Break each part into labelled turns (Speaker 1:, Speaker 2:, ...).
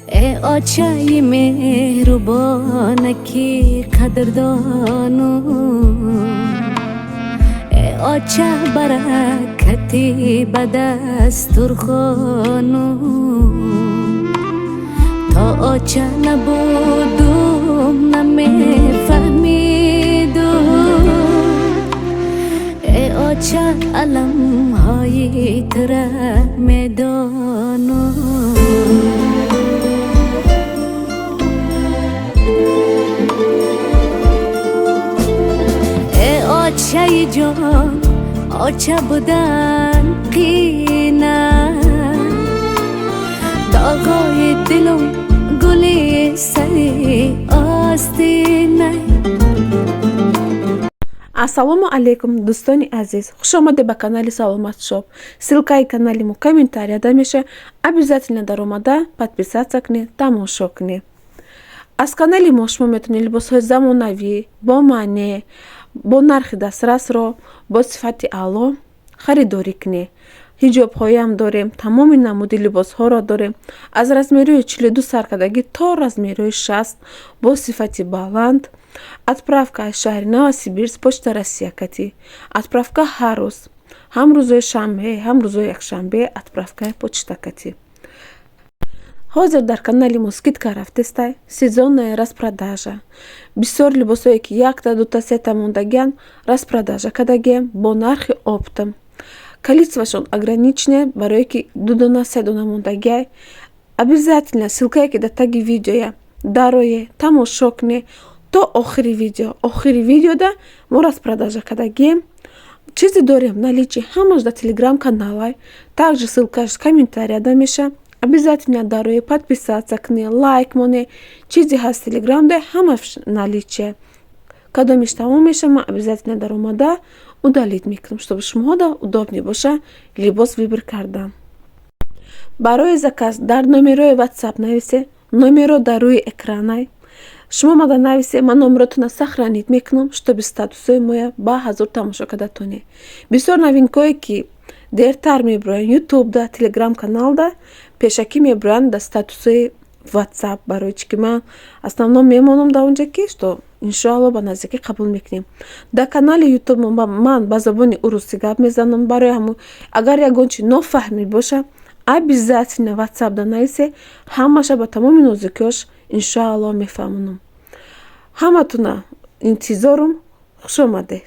Speaker 1: Очаи меҳрубонаки қадрдону, э оча, баракати ба дастурхону. То оча набудум, намефаҳмидум, э оча, аламҳои тура медонум. Э очаи ҷон, оча будан қина, доғои дилум гули сари остинай.
Speaker 2: Ассалому алайкум, дӯстони азиз, хушомадед ба канали Саломат Шоп. Ссылкаи канали мо комментарияда меша, обязательно даромада подписаться кунед, тамошо кунед. Аз канали мо шумо метавонед либосҳои замонавӣ, бо маъне, бо нархи дастрасро, бо сифати аъло харидорӣ кунед. Ҳиҷобҳоям дорем, тамоми намуди либосҳоро дорем, аз размерҳои 42 саркардагӣ то размерҳои 60, бо сифати баланд. Отправка аз шаҳри Новосибирск, Почта Россия кати. Отправка ҳар рӯз, ҳам рӯзои шанбе, ҳам рӯзои якшанбе, отправкаи почта кати. Ҳозир дар канали мо скидка рафтестай, сезонная распродажа. Бисёр либосҳое, ки якта, дута, сета мондагиан, распродажа кардагием бо нархи оптом. Количествошон ограниченное, барое ки ду дона, се дона мондагиай. Обязательно ссылкае, ки дар таги видеоя, дарое, тамошо кунед то охири видео. Охири видеода мо распродажа кардагием. Чизе дорем наличии, ҳамаш дар телеграм каналай, также ссылкаш комментарияда меша. Обязательно дарои подписаться кунед, лайк монед. Чизе ҳаст телеграмда, ҳамаш наличие. Кадомиш тамом меша, ман обязательно даромада удалить мекунам, чтобы шумоҳода удобнее боша либос выбор кардан. Барои заказ дар номерои WhatsApp нависе, номеро дар рӯи экранай. Шумо мада нависе, ман номеротона сохранить мекунам, чтобы статусҳои моя ба ҳазур тамошо карда тонед. Бисёр новинкое, ки дертар мебироянд ютубда, телеграм каналда, пешакӣ мебироянд дар статусҳои WhatsApp, барои чӣ ки ман основном мемонам дар онҷа, ки что иншоалло ба наздикӣ қабул мекунем. Дар канали ютуб ман ба забони урусӣ гап мезанам, барои ҳамун агар ягон чи нофаҳмӣ боша, обязательно ватсапда нависе, ҳамаша ба тамоми нозукиҳош иншоалло мефаҳмонам. Ҳаматуна интизорум, хушомадед.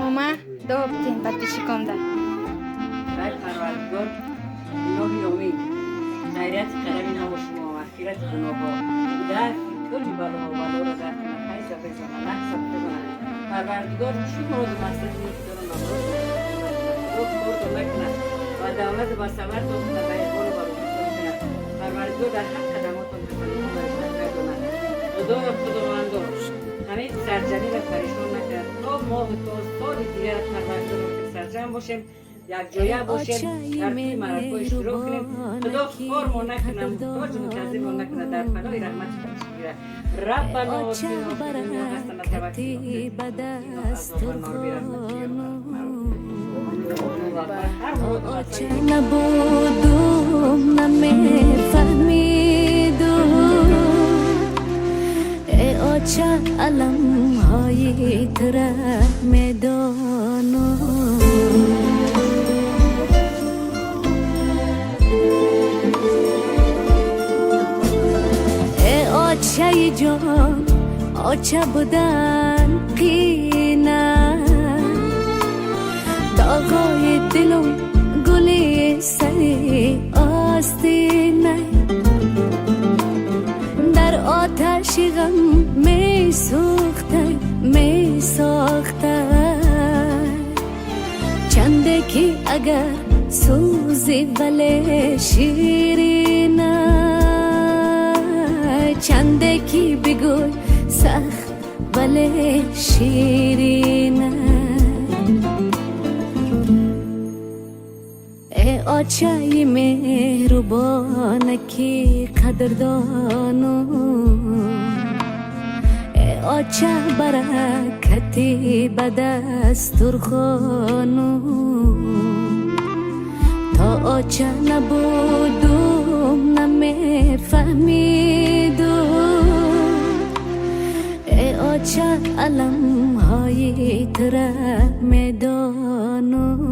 Speaker 3: Мома, дуо битен подписчикомда.
Speaker 4: Хай, Парвардигор, илоҳи омин, хайрияти қадами наву шумо, мағфирати гуноҳҳо, дафи кулли балоҳо, балоро даф кунад, хайза безона, нақса бизона. Парвардигор, чӣ муроду мақсади нек дорам, мамурод Худо кордо накунад ва давлату ба савартон кунад, ба иқболу барокатон кунад. Парвардигор дар ҳар қадамотон ҳасанотон гардонад. Худоё, Худовандо, ҳамин сарҷамиро парешон накунад, то моҳу то соли дигар. Парвардигор, сарҷам бошем, якҷоя бошем, дар тӯи маъракаҳо иштирок кунем. Худо хормо накунад, муҳтоҷу мунтазирмо накунад, дар паноҳи раҳмати худаш гирад. Раббано отино фи дунё ҳасанатан ва
Speaker 1: ба дастурхону. Оча набудум, намефаҳмидум, э оча, аламҳои тура медонум. Э очаи ҷон, оча будан қина, доғои дилум гули сари остинай. Дар оташи ғам месӯхтай, месохтай, чанде ки агар сӯзи, вале ширинай, чанде ки бигӯй сахт, вале ширинай. Э очаи меҳрубонаки қадрдону, э оча, баракати ба дастурхону. То оча набудум, намефаҳмидум. Аламҳои тура медонам.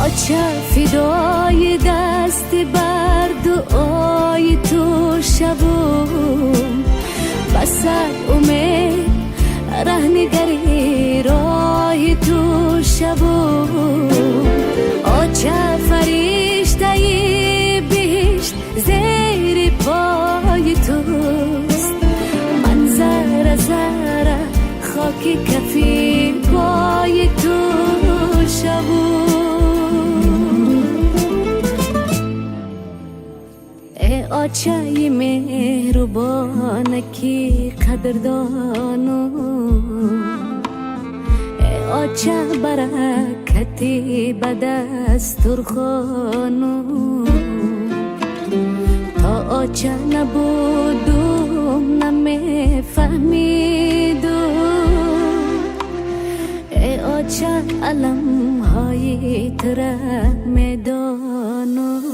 Speaker 1: Оча, фидои дасти бар дуои ту шавум, ба сад умед раҳнигари роҳи ту шавум. Оча, фариштаи биҳишт зери пои туст, ман зарра зарра хоки кафи пои ту шавум. Э очаи меҳрубонаки қадрдонум, э оча, баракати ба дастурхонум. То оча набудум, намефаҳмидум, э оча, аламҳои тура медонум.